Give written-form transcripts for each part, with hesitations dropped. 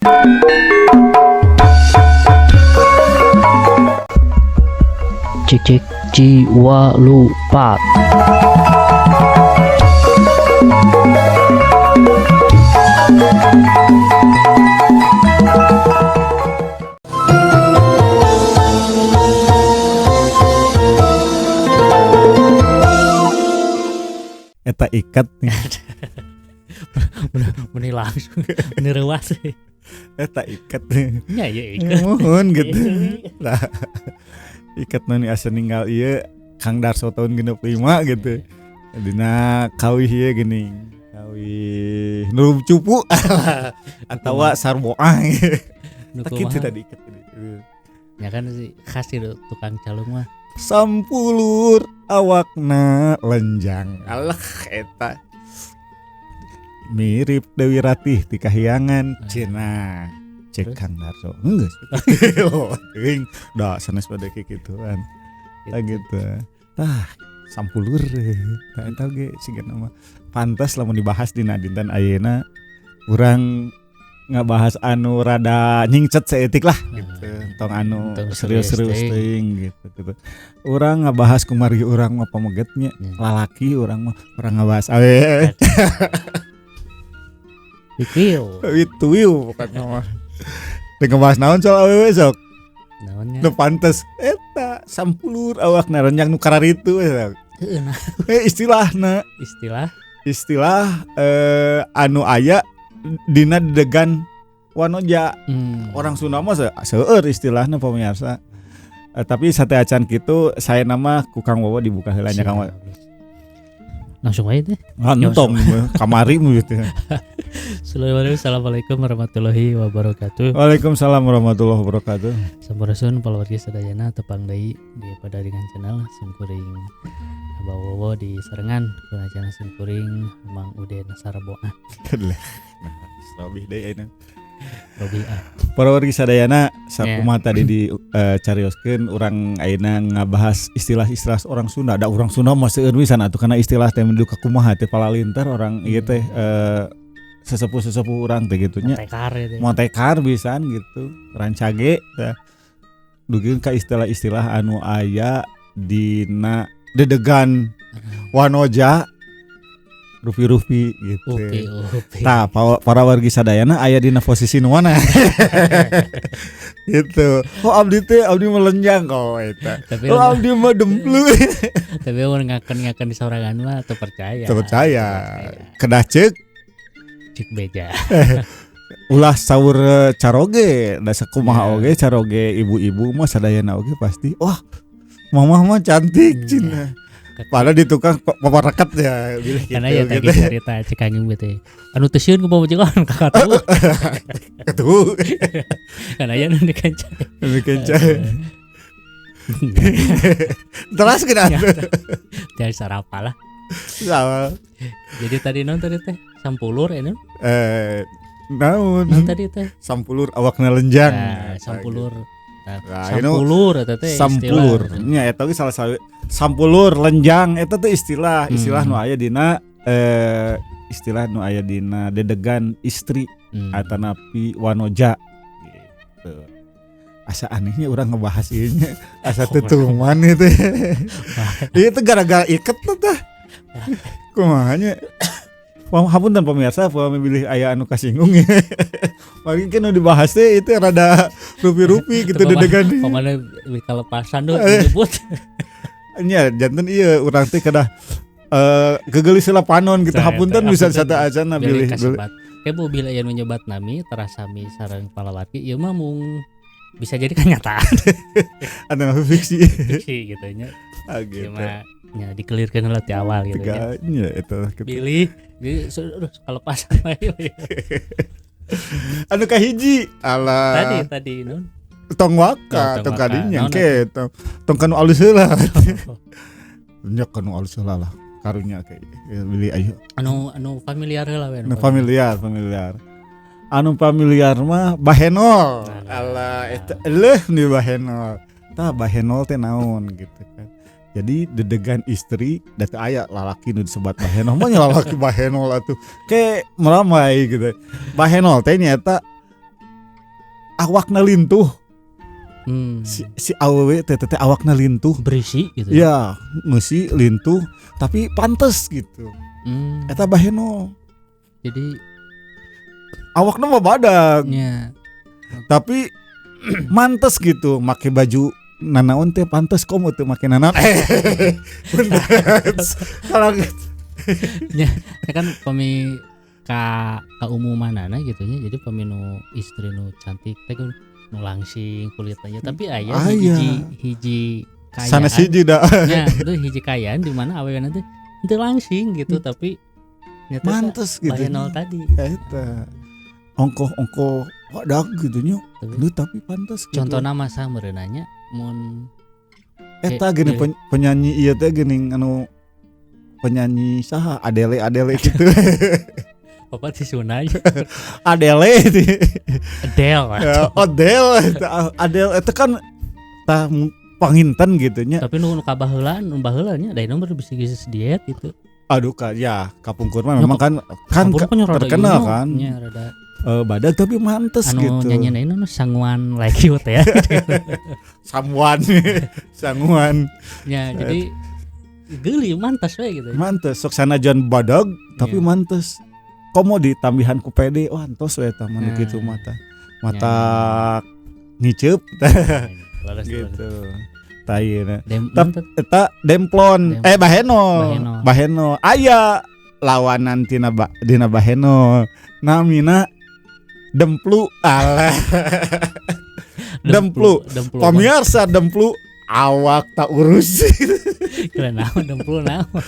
Cik cik jiwa lupa. Eta ikat nih. Meni langsung meni reuas. Eta ikat nih. Nya ieu ikat. Mohon gitu. Lah. Ikat nu asa ninggal ieu Kang Darso tahun 65 gitu. Dina kawih ieu geuning. Kawih nu cupu atawa sarboah. Nu Tak kitu kumaha? tadi ikat gitu. Ya kan si khas itu tukang calung mah. Sampulur awakna lenjang. Alah eta. Mirip Dewi Ratih ti Kahyangan cenah. Cek Terus? Kang Darso. Geus. Teuing da sanes pada kikituan. Tah gitu. Tah sampulur. Tah eta ge sigana mah pantas lamun dibahas dina dinten ayeuna urang ngabahas anu rada nyingcet saeutik lah gitu. Tong anu Tong serius-serius serius teuing gitu gitu. Urang ngabahas kumargi urang mah pamegetnya, Ya. lalaki urang mah urang ngabahas awe. Pikir. Itu wiu pokoknya mah. Teu ngebahas naon soal awewe sok. Naonnya? Nu pantes eta sampulur awakna renjang nu kararitu eta. Heueuh nah Istilahna istilah istilah anu aya dina dedegan wanoja. Orang Sunda mah seueur istilahna pemirsa. Tapi sate acan kitu saya nama ku Kang Wowo dibuka heula nya Kang Wowo. Langsung aja deh. Entong kamari mu gitu. Assalamualaikum warahmatullahi wabarakatuh. Waalaikumsalam warahmatullahi wabarakatuh. Sampurasun palawargi sadayana tepang deui di Padaringan Channel simkuring Abah Wowo di sarengan kuna channel simkuring Mang Uden Sarboah. Nah, lebih deui ayeuna. Robi ah. Para wargi sadayana sakumaha tadi di carioskeun urang ayeuna ngabahas istilah-istilah orang Sunda. Da urang Sunda mah seueur pisan atuh kana istilah teh menuju ka kumaha teh palalintar orang ieu teh sesepuh-sesepuh urang teh gitu nya. Motekar itu. Motekar pisan gitu, rancage teh. Dugi ka istilah-istilah anu aya dina dedegan wanoja rupi-rupi gitu. Upi upi. Tah, para wargi sadayana aya dina posisi nu mana? Gitu. Oh abdi teh abdi melenjang oh eta. Tapi Oh abdi mah demplu. tapi mun ngaken-ngaken di sorangan mah teu percaya. Teu percaya. Kedah ceuk Cik beja. ulah saur caroge, da sakumaha Ya. oge caroge ibu-ibu mah sadayana oge pasti wah mamah mah cantik cenah. Padahal di tukang paparekat ya bilih Karena ya gitu tadi cerita cek anjing gitu. Anu teu sieun ku pamajikan kakak tuh. Ketu. Karena ya nu dikenca. Dikenca. Terus kena. Dari sarapa lah. Sama. Jadi tadi non tadi teh sampulur ini. Naon? Non tadi teh sampulur awakna lenjang. Nah, sampulur. Nah, sampulur eta teh sampulur. Nya eta ge salah satu sampulur lenjang eta teh istilah, istilah nu aya dina istilah nu aya dina dedegan istri atanapi wanoja gitu. Asa anehnya urang ngebahas ieu nya, asa tutungan itu. Ieu teh gara-gara iket teh. Kumaha nya? Hapunten pemirsa, upami bilih aya anu kasinggung ya. Paling kan nu dibahas teh itu rada rupi-rupi gitu dedegan. Pamana kalepasan duh disebut. Nya janten ieu urang teh kedah gegelis heula panon gitu. Hapunten bisa sate acan bilih. Kayak bu bila aya nu nyebat nami terasami sareng palawargi ieu mah mung bisa jadi kenyataan. Anu fiksi. Fiksi gitu nya. Ah gitu. Nya dikelirkeun heula ti awal gitu nya. Nya eta gitu. Bilih jadi kalepasan wae. Anu kahiji alah. Tadi nun. Tong waka, tong kadinya ke tong kanu alus heula. Nya kanu alus heula lah. Karunya ke bilih ayo. Anu familiar heula we. Anu familiar. Anu familiar mah bahenol. Alah eta leuh nih bahenol. Tah bahenol teh naon gitu kan. Jadi dedegan istri da teu aya lalaki nu disebat bahenol mah nya lalaki bahenol atuh. Ke meramai gitu. Bahenol teh nyaeta Awakna lintuh. Si awewe teh teh awakna lintuh, berisi gitu. Ya, ngeusi lintuh tapi pantes gitu. Eta bahenol. Jadi awakna mah badag. Ya. Tapi mantes gitu, make baju nanaon teh pantes komo teu make nanaon. Kalau ya kan pami ka kaumumanana gitu nya, jadi pami nu istri nu cantik teh nu langsing kulitnya, tapi aya hiji kayaan sanes hiji da nya, itu hiji kayaan di mana awewena teh henteu langsing gitu tapi nyata mantes gitu bahenol tadi eta ongkoh-ongkoh badag gitu nya tapi pantes gitu. Contohna masa meureunanya mun eta gini penyanyi ieu teh geuning anu penyanyi saha Adele gitu. Bapak si Sunai. Adele itu. Adele. Ya, Adele itu kan tah panginten gitu nya. Tapi nu kabaheulaan, nu baheula nya da nomor bisa geus diet gitu. Aduh ka ya kapungkur mah memang kan terkenal kan. Nya rada badag tapi mantes anu gitu. Anu nyanyi nu sanguan like you teh ya. Samuan. Sanguan. Ya, jadi geuli mantes we gitu. Mantes sok sanajan badag tapi mantes. Komo ditambihan ku PD, wah entos we eta mah kitu mata. Mata ngiceup gitu. Tayeuna. Eta demplon, bahenol. Bahenol aya lawanan tina dina bahenol. Namina demplu. Alah. Demplu. Pamirsa demplu awak tak urus. Kira naon demplu naon.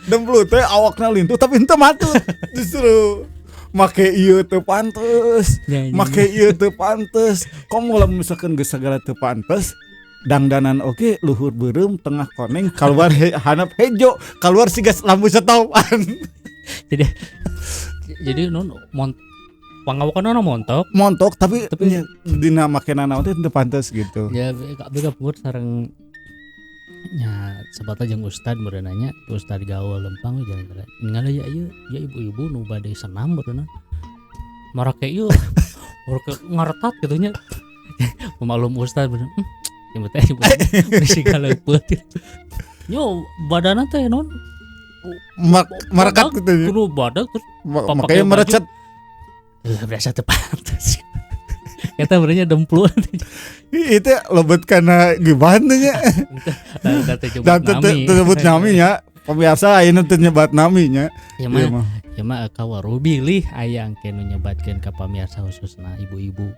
Demplu teh awakna lintuh tapi henteu matut. Justru make ieu teu pantes. Make ieu teu pantes. Komo lamun misalkan geus sagala teu pantes, dangdanan oge luhur beureum tengah koneng keluar hanap hejo, keluar siga lampu setopan. Jadi non pangawakan montok. Montok tapi dina make nanaon teh teu pantes gitu. Ya abdi kapungkur sareng nya sabata jeung ustad meureunanya, ustad gaul lempang we jalan-jalan. Ningali ya ieu, ya ibu-ibu nu bade senam meureunna. Marake ieu, marake ngaretat kitu nya. Pemaklum ustad bener. Ieu teh ibu bisi kaleupeut. Nyo badanna teh non merekat gitu. Kudu badag terus makanya merecet. Berasa teu pantes. Eta benernya demplu. Itu lebet karena gimana nya? Dan tersebut nami nya. Pemirsa ayeuna teu nyebat nami nya. Ya mah kawaru bilih aya engke nu nyebatkeun ka pamirsa khususna ibu-ibu.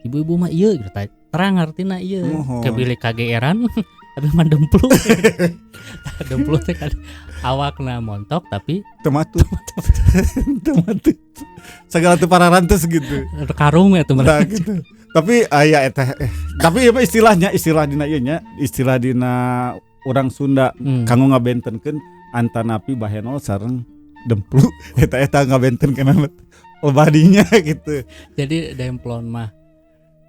Ibu-ibu mah ieu gitu terang artina ieu. Kebilih kageeran tapi mah demplu. Demplu teh kan awakna montok tapi teu matut. Teu matut. Segala teu pararantes gitu. Karung ya tuh nah, gitu. Tapi aya eta tapi ieu istilahnya istilah dina ieu nya, istilah dina urang Sunda kanggo ngabentenkeun antanapi bahenol sareng demplu eta ngabentenkeun lebadinya gitu. Jadi demplon mah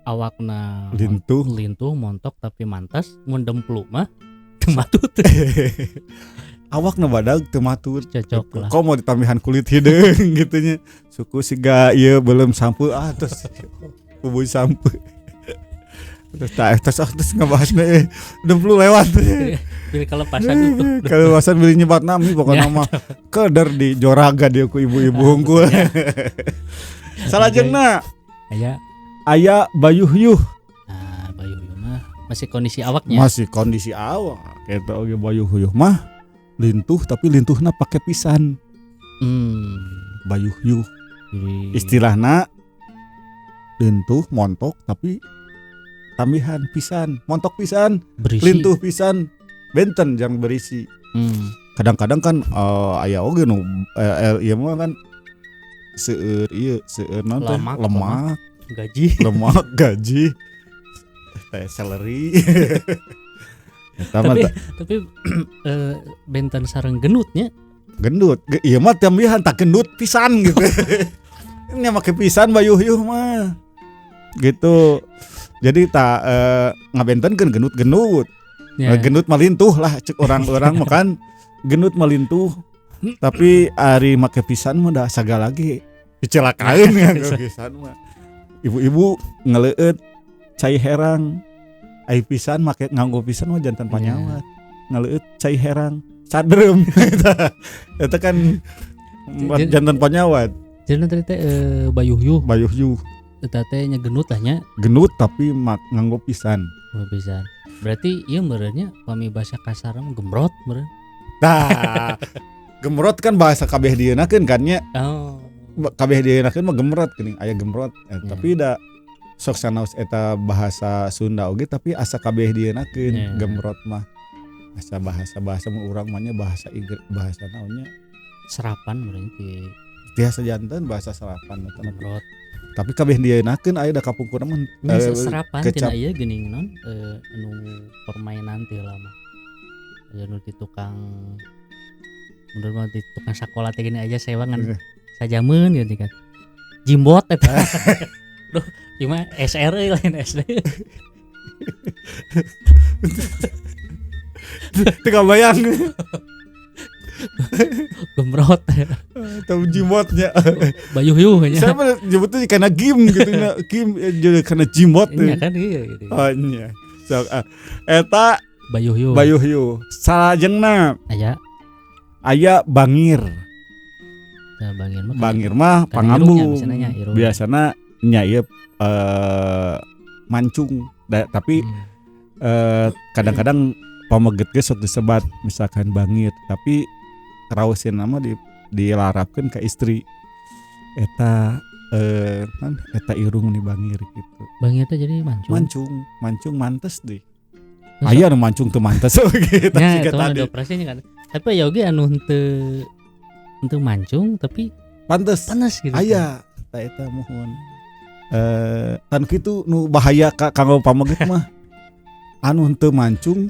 awakna lintuh montok tapi mantas, mun demplu mah teu matut. Awakna badag teu matut. Cocok gitu. Lah. Kok mau ditambihan kulit hideung gitu nya. Suku siga ieu belum sampu terus bubuy sampu. Terus ngebahasna demplu lewat. Pilih kelepasan itu. Kelepasan beli nyebat nami pokoknya mah keder di joraga dia ku ibu-ibu hungkul. Salajengna aya bayuhyuh. Nah, bayuhyuh mah masih kondisi awaknya. Masih kondisi awak. Eta oge bayuhyuh mah lintuh tapi lintuhna pake pisan. Bayuhyuh. Istilahna lintuh montok tapi tambihan pisan, montok pisan, berisi. Lintuh pisan, benten jangan berisi. Kadang-kadang kan aya oge nu ieu mah kan seueur ieu seueur naon teh lemak, gaji, lemak, gaji, teh seleri. Tapi benten sareng gendutnya. Gendut, ieu mah tambihan tak gendut pisan gitu. Ini make pisan bayuhyuh mah. Gitu. Jadi tak ngabentenkeun gendut-gendut. Yeah. Gendut malintuh lah cek orang-orang makan gendut malintuh. Tapi ari make pisan mah da sagala ge dicelakaeun nganggo pisan mah. Ibu-ibu ngeleueut cai herang ai pisan make nganggo pisan mah jantan panyawat. Ngeleueut cai herang sadrem. Eta kan jantan panyawat. Jantan tadi teh bayuhyuh. Bayuhyuh. Eta teh nya genut lah nya. Genut tapi nganggo pisan. Nganggo pisan. Berarti ieu meureunnya pami bahasa kasar mah gemrot meureun. Tah. Gemrot kan bahasa kabeh dieunakeun kan nya. Oh. Kabeh dieunakeun mah gemrot geuning aya gemrot. Tapi da sok sanaos eta bahasa Sunda oge tapi asa kabeh dieunakeun gemrot mah. Asa bahasa-bahasa mun urang mah nya bahasa Inggris bahasa naonnya serapan meureun ti. Biasa janten bahasa serapan eta gemrot. Tapi kabeh dieunakeun aya da kapungkurna mah serapan tina ieu geuning non anu permainan teh lama. Aya nu di tukang menurut mah di tukang sakola teh gini aja sewa ngan sajameun gitu kan. Jimbot eta. Duh, ieu mah SR euy lain SD. Teu kabayang. Gemrot. Tahu jimbotnya. Bayuhyuh nya. Saya mah nyebutnya karena gim gitu nya. Gim jadi karena jimbot. Iya kan iya gitu. Oh iya. So, eta bayuhyuh. Bayuhyuh. Salajengna aya aya bangir. Nah, bangir mah bangir mah pangambung. Biasana nya ieu mancung. Tapi kadang-kadang pameget ge sok disebat misalkan bangir, tapi raosin nama dilarapkeun ka istri. Eta kan eta irung nih bangir gitu. Bangir teh jadi mancung. Mancung, mancung mantes deh. Aya nu mancung teu mantes gitu nya, eta mah ada operasinya kan. Tapi ya oge anu henteu mancung tapi pantes. Panas gitu. Aya, ta eta muhun. Tan kitu nu bahaya ka kanggo pameget mah. Anu henteu mancung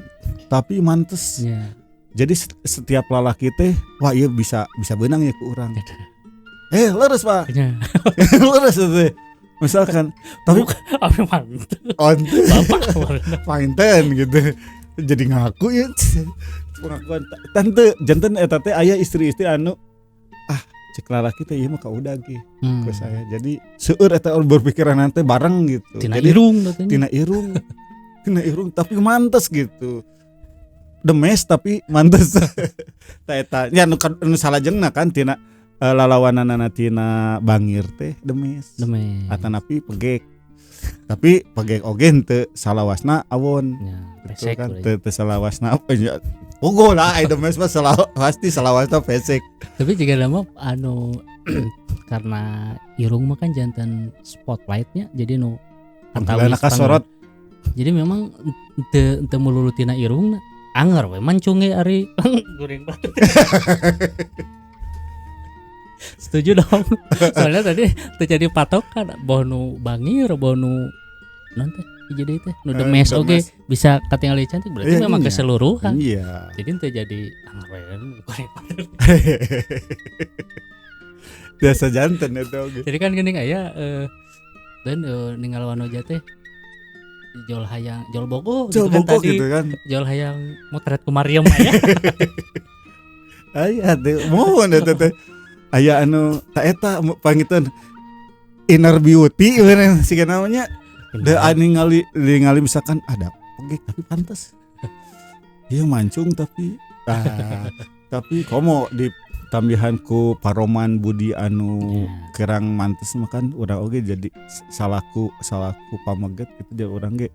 tapi mantes. Yeah. Jadi setiap lalaki teh wah ieu bisa beunang ya ku urang. Leres Pak. Yeah. Leres teh. Misalkan tapi apa mantes. Bapak panten gitu. Jadi ngaku ya. Pengakuan tante janten eta teh aya istri-istri anu cek lalaki teh ieu mah kaudag ge ku saya. Jadi seueur eta berpikiran teh bareng gitu. Tina jadi irung tina irung. Tina irung tapi mantes gitu. Demes tapi mantes. Ta eta nya nu salajengna kan tina lalawananana tina bangir teh demes. Demes. Atanapi pegek. Tapi pegek oge henteu salawasna awon. Ya, pesek kan teu salawasna apa nya. Pogo lah ai demes mah pasti salawasna pesek. Tapi jika lama anu karena irung mah kan jantan spotlightnya jadi nu panggilan kasorot. Jadi memang teu melulu tina irungna anger we mancung ge ari goreng banget. Setuju dong. Soalnya tadi terjadi patokan boh nu bangir boh nu non teh jadi teh nu demes oge bisa katingali cantik berarti memang iya. Keseluruhan. Iya. Jadi teu jadi anger we goreng banget. Biasa jantan eta oge. Jadi kan geuning aya dan ninggal wanoja teh jol hayang jol bogo gitu kan tadi gitu kan. Jol hayang motret ku Mariam aya. Aya teh mohon eta teh. Aya anu ta eta pangituan inner beauty bener siga namanya. Da ningali misalkan ada pegek tapi pantes. Ieu mancung tapi tapi komo ditambihan ku paroman budi anu kerang mantes mah kan urang oge jadi salaku pameget gitu jadi urang ge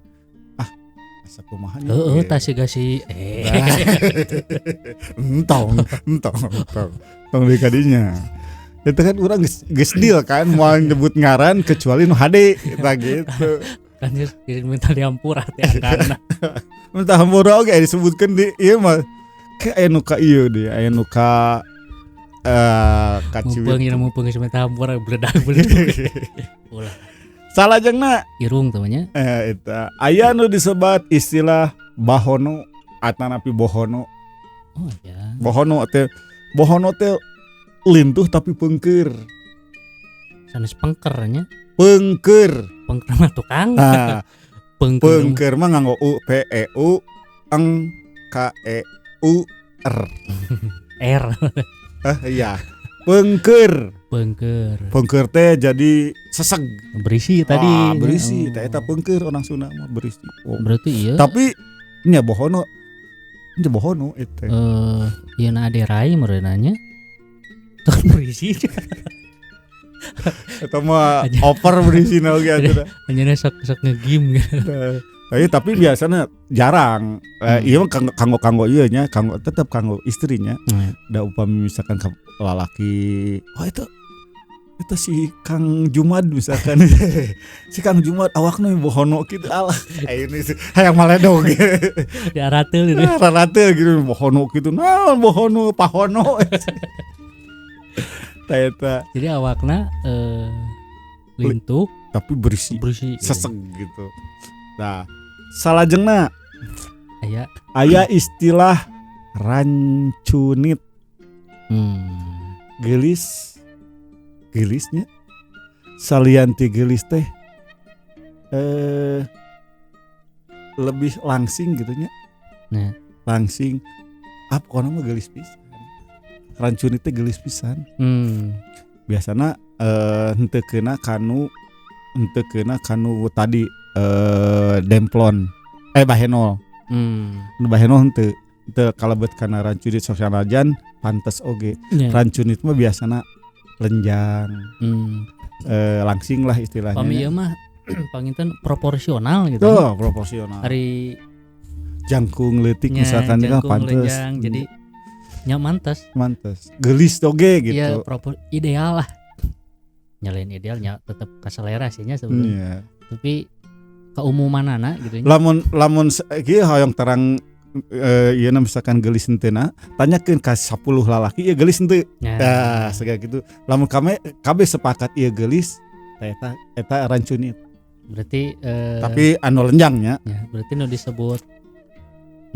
asa kumaha nya. Heeh tah siga si entong tong deui kadinya. Itu kan urang geus deal kan moal nyebut ngaran kecuali nu hade eta gitu. Kan geus minta dihampura teh angkarna. Minta hampura oge disebutkeun di ieu mah ke aya nu ka ieu deui aya nu ka kaciwit. Mumpung geus minta hampura bledag bledag. Ulah. Salajengna irung teh nya. Eta aya nu disebat istilah bahono atanapi bohono. Oh ya. Bohono teh lintuh tapi pengker. Sanes pengker nya. Pengker. Pengker mah tukang. Nah, pengker. Pengker mah nganggo U P E U N K E U R. R. Iya. Pengker. Pengker. Pengker teh jadi seseg. Berisi tadi. Ah, berisi. Teh eta pengker orang Sunda mah berisi. Oh. Berarti iya. Tapi nya bohono. Nya bohono eta. Ieu na ade rai meureunanya. Tuh berisi. Eta mah over berisi na oge atuh. Anjeunna sok ngegim gitu. Tapi biasanya jarang. Ieu mah kanggo ieu nya, kanggo tetep kanggo istrinya. Da upami misalkan lalaki, oh itu si Kang Jumad misalkan. Si Kang Jumad awakna bohono kitu alah. Ini hayang maledog. Diarateul gitu. Arateul gitu bohono kitu. Naon bohono pahono. Ta eta. Jadi awakna lintuh tapi berisi seseg gitu. Nah, salajengna aya istilah rancunit. Gelis gelisnya salianti gelis teh lebih langsing gitu nya. Nah. Langsing ah pokona mah gelis pisan. Rancunit teh gelis pisan. Biasana henteu keuna kanu tadi demplon bahenol. Nu bahenol henteu kalebet kana rancunit sosialajan pantes oge. Yeah. Rancunit mah biasana lenjang. Langsing lah istilahnya. Pami ieu mah panginten proporsional gitu. Tuh, proporsional. Ari jangkung leutik misalkan kan pantes. Lenjang, jadi nya mantes. Mantes. Gelis oge gitu. Iya, ideal lah. Nyalain idealnya tetep kaselera sih nya sebetulnya. Yeah. Tapi keumumanana gitu. Lamun kieu hoyong terang ieu misalkan gelis henteu tanyakeun ka 10 lalaki ieu gelis henteu. Nah, segala gitu. Lamun kabeh sepakat ieu gelis, eta eta rancunit. Berarti tapi anu lenjangnya. Ya, berarti nu disebut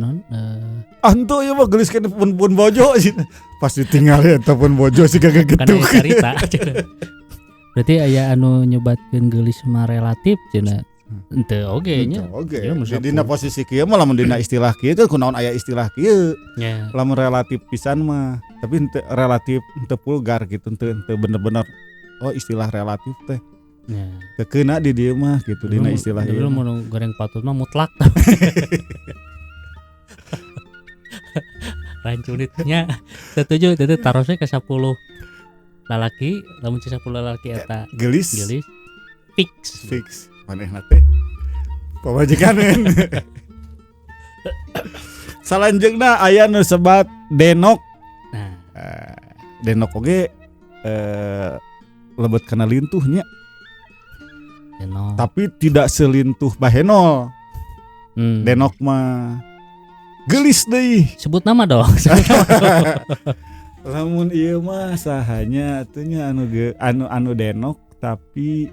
non henteu ieu mah gelis kana pun bojo. Pas ditinggal eta pun bojo siga gegetuk. Kana carita. Berarti aya anu nyebatkeun gelis mah relatif cenah. Henteu oge nya. Jadi dina posisi kieu mah lamun dina istilah kieu kan kunaon aya istilah kieu. Yeah. Lamun relatif pisan mah, tapi henteu relatif henteu vulgar gitu, henteu bener-bener oh istilah relatif teh. Yeah. Teu keuna di dieu mah gitu dina istilah ieu. Dulu mun goreng patut mah mutlak. Rancunitnya setuju itu tarosnya ke 10 lalaki, lamun 10 lalaki eta gelis. Gelis fix. Fix. Manehna teh pamajikan. Salanjeungna aya nu sebat denok. Nah, denok oge lebet kana lintuhnya. Denok. Tapi tidak selintuh bahenol. Denok mah gelis deui. Sebut nama dong. Sebut nama dong. Lamun ieu mah sahanya atuh nya anu denok tapi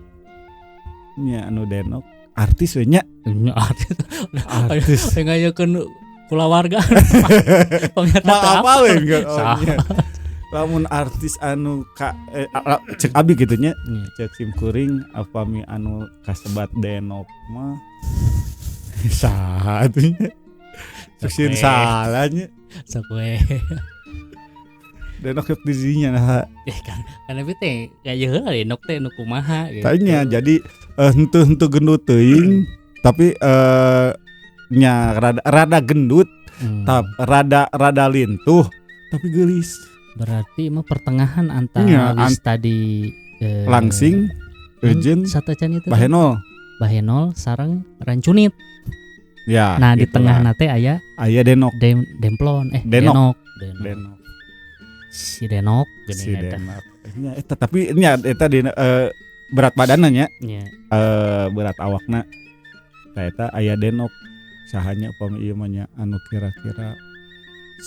nya anu denok artis we nya. Nya artis. Artis. Ngayakeun kulawarga. Maaf we Lamun artis anu ka cek abi kitu nya. Cek sim kuring upami anu kasebat denok mah saha atuh nya. Cek sin salah nya. Sok we. Denok yok dizinya nah. Kan tapi teh gaya heula denok teh nu kumaha gitu. Tanya jadi henteu gendut teuing tapi nya rada gendut, rada lintuh tapi geulis. Berarti mah pertengahan antara ya, tadi langsing eujeun satacan itu bahenol. Bahenol sareng rancunit. Ya. Nah, di tengah na teh aya denok. Demplon denok. Denok. Si denok si denok. Nya eta tapi nya eta dina berat badanna nya. Nya. Berat awakna. Tah eta aya denok. Sahanya upami ieu mah nya anu kira-kira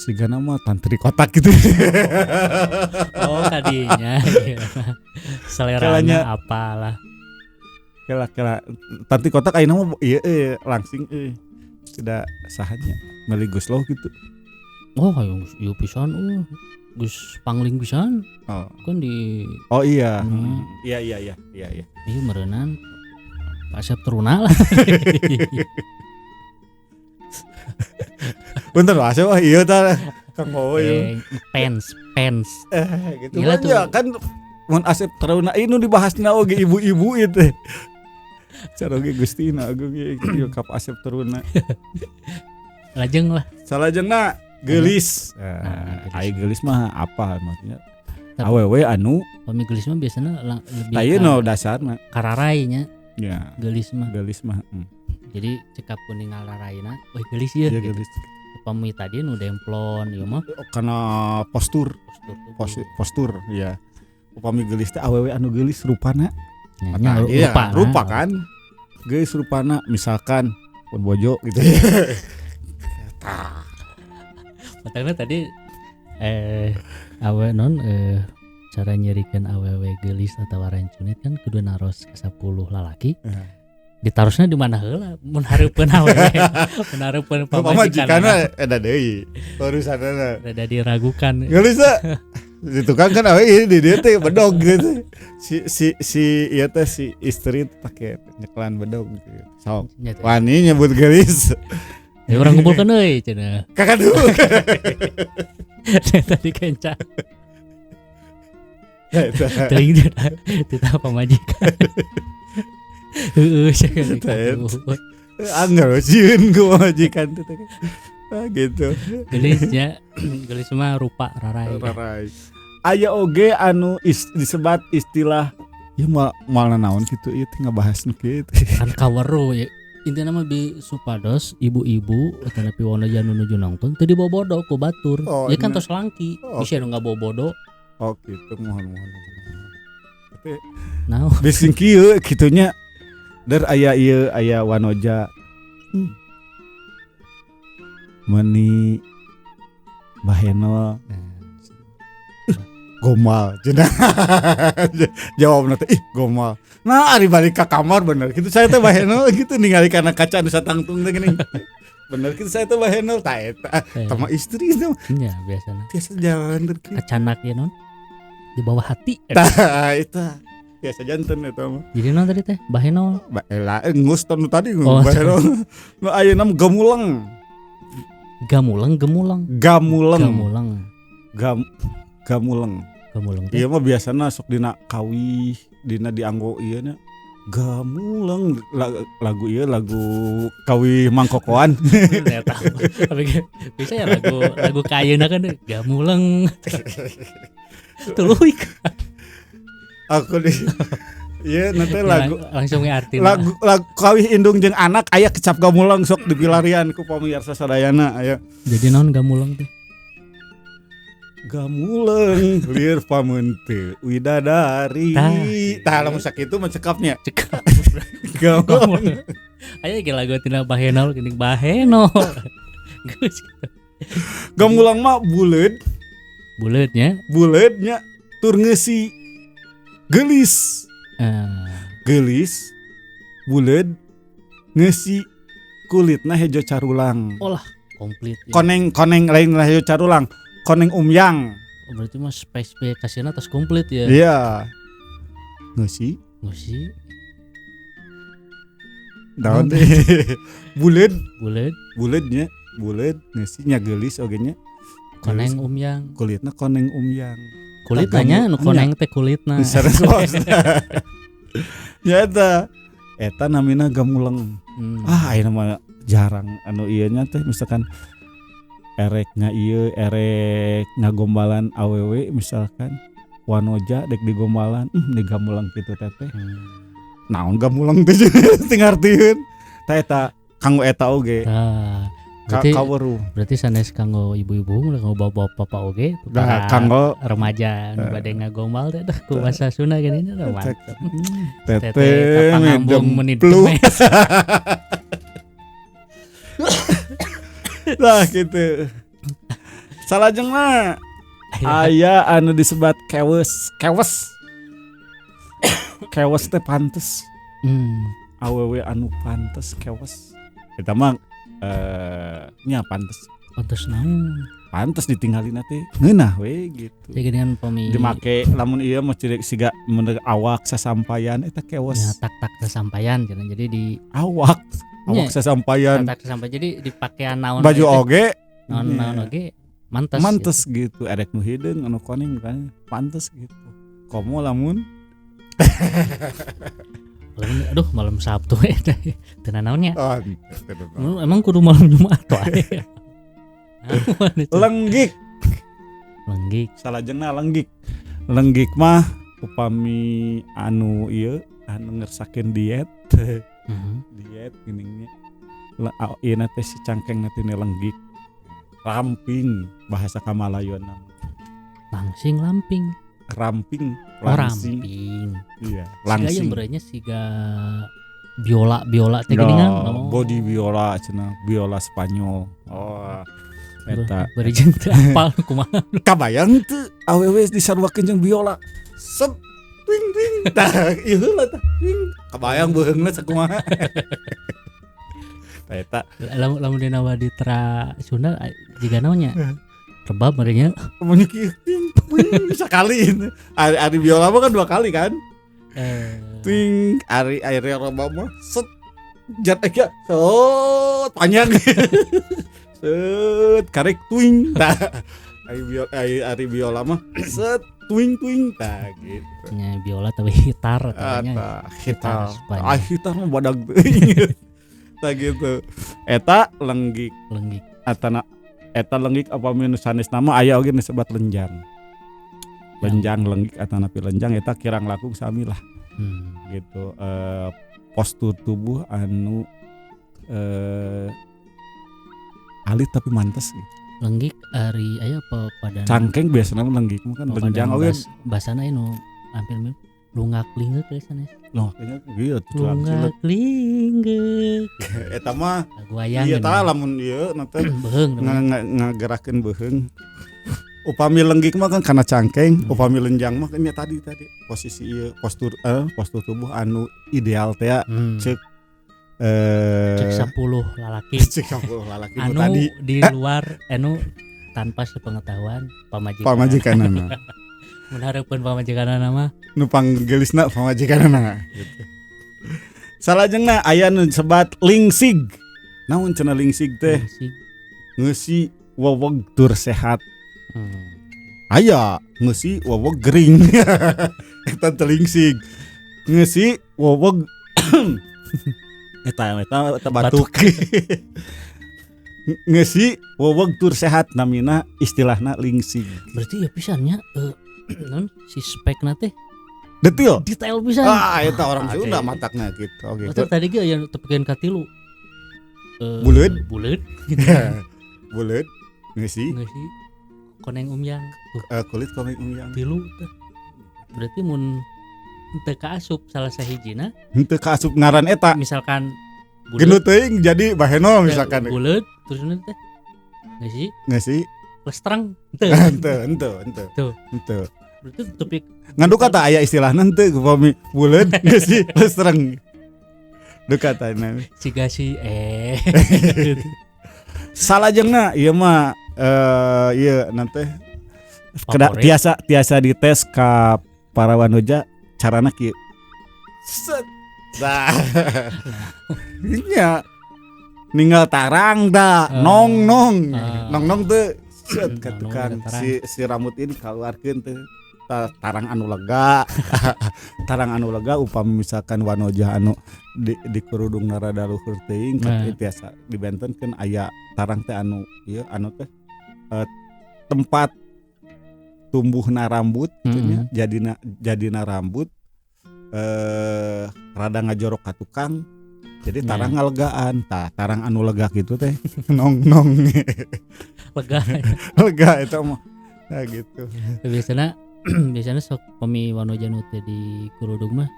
sigana mah tantri kotak gitu. Oh, tadinya. Selerana apalah. Kela-kela tantri kotak ayeuna mah ieu langsing tidak sahanya meuli Gusloh gitu. Oh, ayo ieu pisan geus pangling pisan. Oh. Kan di Oh iya. Iya. Ieu meureunan Pak Asep Teruna lah. Bentar Pak Asep, iya ta Kang Bowo ieu. Fans Fans. Gitu Gila kan ya kan mun Asep Taruna ieu nu dibahasna oge ibu-ibu ieu teh. Caroge Gustina agung ieu kap Asep Taruna. Lajeng lah. Salajengna geulis. Nah, ai geulis mah apa maksudnya? Awewe anu pami geulis mah biasana lebih tah ieu nu dasarna kararai nya. Ya. Geulis mah. Geulis mah. Jadi cekap kuning ngalaraina, weh geulis ieu. Ya, geulis. Pami tadi nu demplon ieu mah karena postur. Postur ya. Upami geulis teh awewe anu geulis rupana. Ya, rupa, rupa kan. Geulis rupana misalkan pun bojo gitu. Tah. Matanya tadi awe non cara nyerikeun awewe geulis atawa rancunit kan kudu naros ke 10 lalaki. Ditarosna di mana heula mun hareupeun awewe, mun hareupeun pamajikan eta deui. Urusanna rada diragukan. Geulis teh di tukang kan awewe di dieu teh bedog gitu. Si ieu teh si istri pake nyeklan bedog gitu. Sok. Wani nyebut geulis. Ya urang ngumpulkeun euy cenah. Kakak dulu. Tadi kenca. Teuing teh pamajikan. Heeh, anggar sieun ku pamajikan teh. Ah gitu. Geulisnya, geulis mah rupa rarai. Rarai. Aya oge anu disebat istilah ieu moal naon kitu ieu teh ngabahas nu kieu. Kan kaweruh ya. Intina mah bi supados ibu-ibu atanapi wanoja nu nuju nongton teu dibobodo ku batur. Oh, ya kan tos langki, oh. Bisa nu ngabobodo. Oh gitu, mohon. Tapi nah, bising kieu kitunya. Der aya ieu aya wanoja. Meni bahenol. Gomal cenah. Jawabna teh ih gomal. Nah, ari balik ka kamar bener kitu saya teh bahenol gitu ningali kana kaca anu satangtung teh geuning. Bener kitu saya teh bahenol tah eta sama istri itu. Nya biasana. Biasa jalan teh kitu. Kacanak ieu non di bawah hati. Tah eta. Biasa janten eta mah. Jadi non tadi teh bahenol. Baela geus nu tadi bahenol. Nu ayeuna gemuleng. Gamuleng gemuleng. Gamuleng. Gamuleng. Gamuleng. Gamuleng. Ieu mah biasana sok dina kawih, dina dianggo ieu nya. Gamuleng lagu ieu lagu kawih mangkokoan. Eta. Tapi bisa ya lagu kayeuna kan gamuleng. Tuluy. Aku di ieu nanti lagu langsung ngartina. Lagu kawih indung jeung anak aya kecap gamuleng sok dipilarian ku pamirsa sadayana aya. Jadi naon gamuleng teh? Gamuleng lir pameunte widadari. Tah lamun sakitu mah cekapnya. Cekap. Gamuleng. Aya ge lagu tina bahenol geuning bahenol. Geus. Gamuleng mah buleud. Buleudnya? Buleudnya tur ngeusi. Geulis. Geulis buleud ngeusi kulitna hejo carulang. Olah komplit. Ya. Koneng-koneng lain lah hejo carulang. Koneng umyang. Oh, berarti mah spesifikasinya atas komplit ya. Iya. Ngeusi. Ngeusi. Daun teh. Buleud. Buleud. Buleudnya, buleud ngeusi nya geulis oge nya. Koneng umyang. Kulitna koneng umyang. Kulitna nya nu koneng teh kulitna. Ya eta. Eta namina gamuleng. Ah ayeuna mah jarang anu ieu nya teh misalkan erek nya ieu erek ngagombalan awewe misalkan wanoja dek digombalan digamulang kitu teh. Naon gamulang teh teu ngartieun. Tah eta kanggo eta oge. Tah. Berarti, berarti sanes kanggo ibu-ibu kanggo bapak-bapak oge nah, kanggo remaja nu bade ngagombal teh teh ku bahasa Sunda gini nya mantep. Teteh kapangambung meuni demes. Lah gitu. Salajengna aya anu disebat kewes, kewes. Kewes teh pantes. Awewe anu pantes kewes. Eta mah nya pantes. Pantes naon? Pantes ditinggalin teh ngeunah we gitu. Jadi dengan pami dimake lamun ieu mah siga mun awak sasampayan eta kewes. Ya tak-tak sasampayan cenah. Jadi di awak awak sasampayan. Tak sasampayan. Jadi dipakaian naon baju oge, naon-naon oge Mantes. Mantes gitu, erek nu hideung anu koneng kan pantes gitu. Komo lamun aduh malam Sabtu eta teu nanaonnya. Oh, emang kudu malam Jumat wae. Lenggik. Lenggik. Salajengna lenggik. Lenggik mah upami anu ieu anu ngersakeun diet. Diet geuning nya. Ieu na teh si cangkeng na teh lenggik. Ramping bahasa Kamalayona. Langsing lamping. Ramping, langsing. Ramping. Iya, langsing. Siga yang siga biola teh geuningan. Oh. Body biola cenah, biola Spanyol. Oh. Eta bari jeung teu apal kumaha. Kabayang teu awewe disaruakeun jeung biola. Sep ting ting. Tah, ieu heula tah. Kabayang beuheungna sakumaha. Tah eta lamun dina waditra Sunda jiga naon nya? Rebab merenya mun kieu ting sekali ari biola mah kan dua kali kan. Ting ari ari rebab mah set jat aja set panjang. Set karek twing tah. Ari biola mah set twing twing tah gitu. Nya biola tapi gitar tanya. Gitar. Ah gitar mah badag teuing. Tah gitu. Eta lenggik. Lenggik. Atana eta lenggik apa minus sanes nama aya oge disebat lenjang. Lenjang lenggik atanapi lenjang eta kirang langkung sami lah. Gitu postur tubuh anu alit tapi mantes gitu. Lenggik ari aya papadan cangkeng biasana lenggik mah kan lenjang oge basana anu hampir mirip lungak lingeuk we sanes. Lungak lingeuk ieu lungak lingeuk. Eta mah lagu wayang. Ieu tah lamun ieu na teh beuheung ngagerakeun beuheung. Upami lenggik mah kan kana cangkeng, upami lenjang mah kan nya tadi posisi ieu postur postur tubuh anu ideal teh cek cek 10 lalaki. Cek 10 lalaki anu tadi di luar anu tanpa sepengetahuan pamajikan. Pamajikanana. Mun hareupeun pamajikanana mah nu panggelisna pamajikanana gitu. Salajengna aya nu disebat lingsig. Naon cenah lingsig teh? Ngeusi weweg tur sehat. Aya ngeusi weweg gering. Eta teh lingsig. Ngeusi weweg eta batuk. Ngeusi weweg tur sehat namina istilahna lingsig. Berarti ya pisannya non si spekna teh detail. Detail pisan. Ah eta orang Sunda matakna gitu. Oke. Matak tadi ge aya tepikeun ka tilu. Buleud. Buleud. Buleud ngeusi. Ngeusi koneng umyang. Kulit koneng umyang. Tilu teh. Berarti mun teu kaasup salah sahijina henteu kaasup ngaran eta. Misalkan buleud teuing jadi bahenol misalkan. Buleud terus teh ngeusi. Ngeusi lestrang henteu henteu. Berarti topik ngan duka tah aya istilahna henteu upami buleud ngeusi lestreng. Duka tah siga si Salajengna ieu mah ieu nanti tiasa dites ka para wanoja carana kieu. Set. Tah. Nya ninggal tarang da nong nong. Nong nong teu set ka tukang si rambut ini kaluarkeun teh tarang anu lega. Tarang anu lega upami misalkan wanoja anu di kerudung rada luhur teuing tiasa dibentenkeun aya tarang teh anu ieu anu teh tempat tumbuhna rambut gitu nya jadina rambut rada ngajorok ka tukang jadi tarang ngalegaan tah tarang anu lega gitu teh nong nong lega lega eta mah nah gitu biasanya sok pemi wanoja nu teh di kerudung mah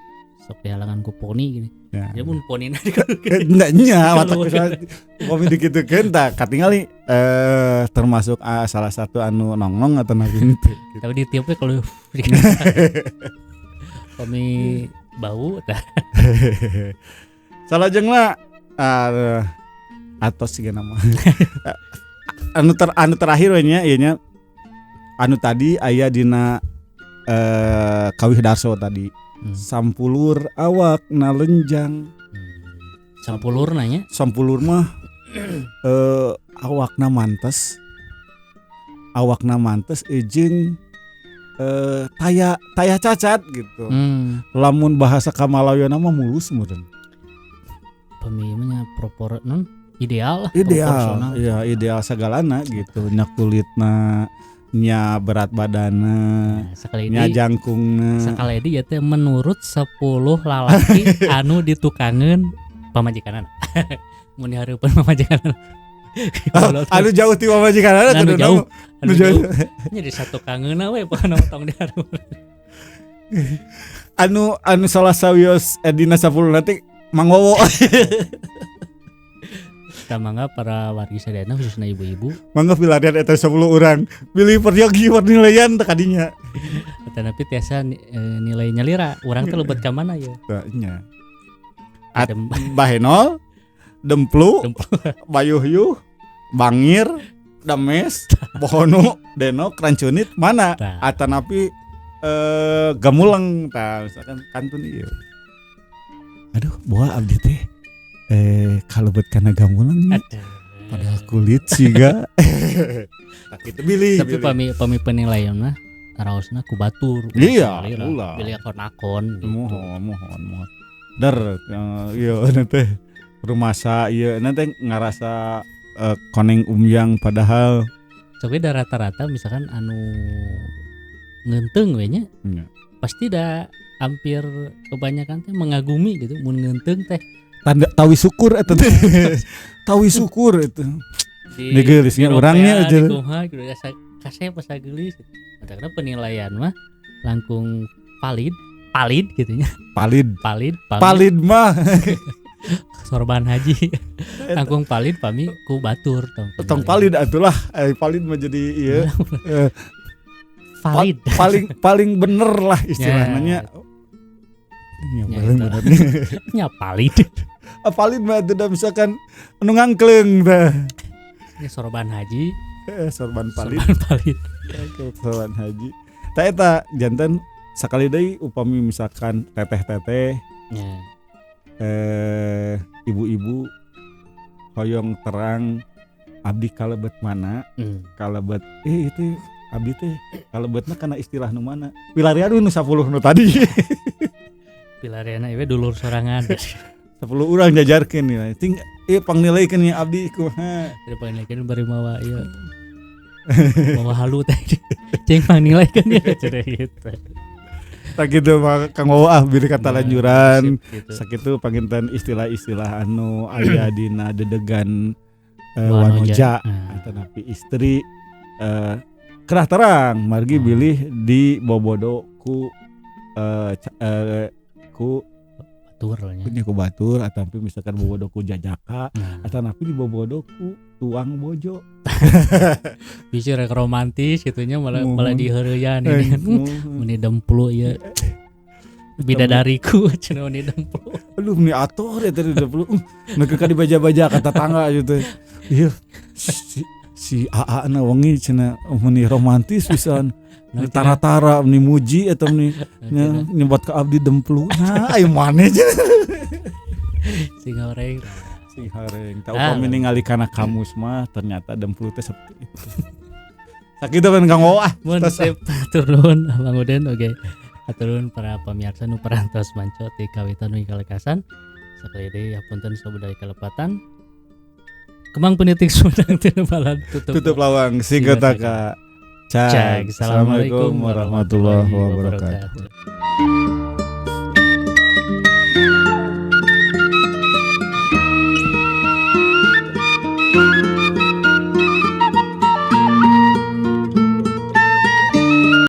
sok dihalangan ku poni gini. Ya mun ponina dikeun. Nya watak pami dikitukeun tah katingali termasuk salah satu anu nongnong atau nabi teh. Tapi ditiupnya kalau pami bau tah. Salajengna atos siga nama. Anu terakhir we nya ieu nya anu tadi aya dina Kawih Darso tadi. Sampulur awak na lenjang. Sampulur nanya? Sampulur mah awakna mantes. Awakna mantes jeung taya taya cacat gitu. Lamun bahasa kamalayona mah mulus meureun. Pami nya propor non ideal lah, Ideal. Proporsional. Iya, ideal segalana gitu. Nya kulitna, nya berat badanna, Nah, sekali nya di jangkungna. Sekali di ya teh menurut 10 lalaki anu ditukangeun pamajikanana. Mun dihareupeun pamajikanana. Anu jauh ti pamajikanana. Anu Kudu jauh, nama. Anu Nu jauh. Jauh. Nya di satu kangeuna we pokona tong dihareupeun. Anu anu salah sawios dina 10 nanti Mang Wowo. Kita mangga para wargi sadayana, khususnya ibu-ibu. Mangga pilarian eta 10 urang. Bilih peryogi penilaian teh kadinya. Tapi tiasa nilai nyalira urang teh lebet ka mana ya. Tah, nya. At Dem- Bahenol, Demplu, Demplu. Bayuhyuh, Bangir, Dames, Bohono, Denok, Rancunit, mana? Tah. Atanapi Gemuleng tah misalkan kantun ieu. Aduh, boa abdi teh kalebet kana Gemuleng nya. Aduh. Padahal kulit siga. Tah kitu bilih. Tapi bilih. pami pami penilaian mah raosna ku batur. Iya, nyalira. ulah. Bilih akon-akon gitu. Mohon, mohon, mohon. Der, iya nanti rumasa iya nanti ngerasa koneng umyang padahal Coba da rata-rata misalkan anu ngeunteung we nya nya. Pasti da hampir kebanyakan teh mengagumi gitu mun ngeunteung teh. Tanda tawi syukur eta teh, tawi syukur itu. Di Ini geulisnya di urangnya ropea, aja. di kumaha gitu asa kasep asa geulis. Karena penilaian mah langkung valid valid gitu nya. Palid. Valid pami. Palid mah. Sorban haji langkung valid pami ku batur tong. Tong palid atulah, palid mah jadi iya Valid. Paling paling bener lah istilahnya. Ya, Ya, paling itu. bener. Nya valid. Ah, valid mah itu dah misalkan anu ngangkleung tah. Ini sorban haji. Sorban palid. Sorban valid. Oke, sorban haji. Tah eta janten sakali deui upami misalkan teteh-teteh Ya. ibu-ibu hoyong terang abdi kalebet mana, kalebet itu abdi teh kalebetna kana istilah nu mana, pilarian nu 10 nu tadi. Pilariana ieu dulur sorangan. 10 urang jajarkeun ya ting pangnilaikeun ya abdi kumaha. Dari pangnilaikeun bari mawa ieu, mawa halu teh, cing pangnilaikeun ya cenah gitu. Tak gitu mah Kang Wawa, ah biri kata Nah, lanjuran. sip, gitu. Sakitu panginten istilah-istilah anu aya dina dedegan Wanoja. wanoja Nah. atanapi istri, kerah terang margi bilih di bobodo ku ku batur lah nya. Punya ku batur atanapi misalkan bobodo ku jajaka Nah, atanapi di bobodo ku tuang bojo. Bisa rek romantis gitunya malah Muhun. malah diheureuyan ini kan. Muhun. Meni demplu ieu. Bidadariku cenah meni demplu. Aduh, meni atur ya tadi udah perlu. Neuk ka dibaja-baja ka tetangga gitu. Iya. Si AA na wengi cenah meni romantis pisan. Nah, Tara-tara meni muji atau meni cenah. nyebat ke abdi demplu. Nah, ayo maneh cenah. Sing horeng. Sing horeng. Tah Ah, upami ningali kana kamus mah ternyata demplu teh seperti itu. Sakitu kan Kang Wawa ah. Mun Tos, ah. sip, hatur nuhun Bang Uden, oke. Hatur nuhun para pamirsa nu parantos manco ti kawitan nu kalekasan. Sakali deui hapunten sabudaya kalepatan. Kembang penitik Sumedang teu balan tutup. Tutup lawang sigotaka. Cag. Cag. Assalamualaikum Assalamualaikum warahmatullahi wabarakatuh. wabarakatuh.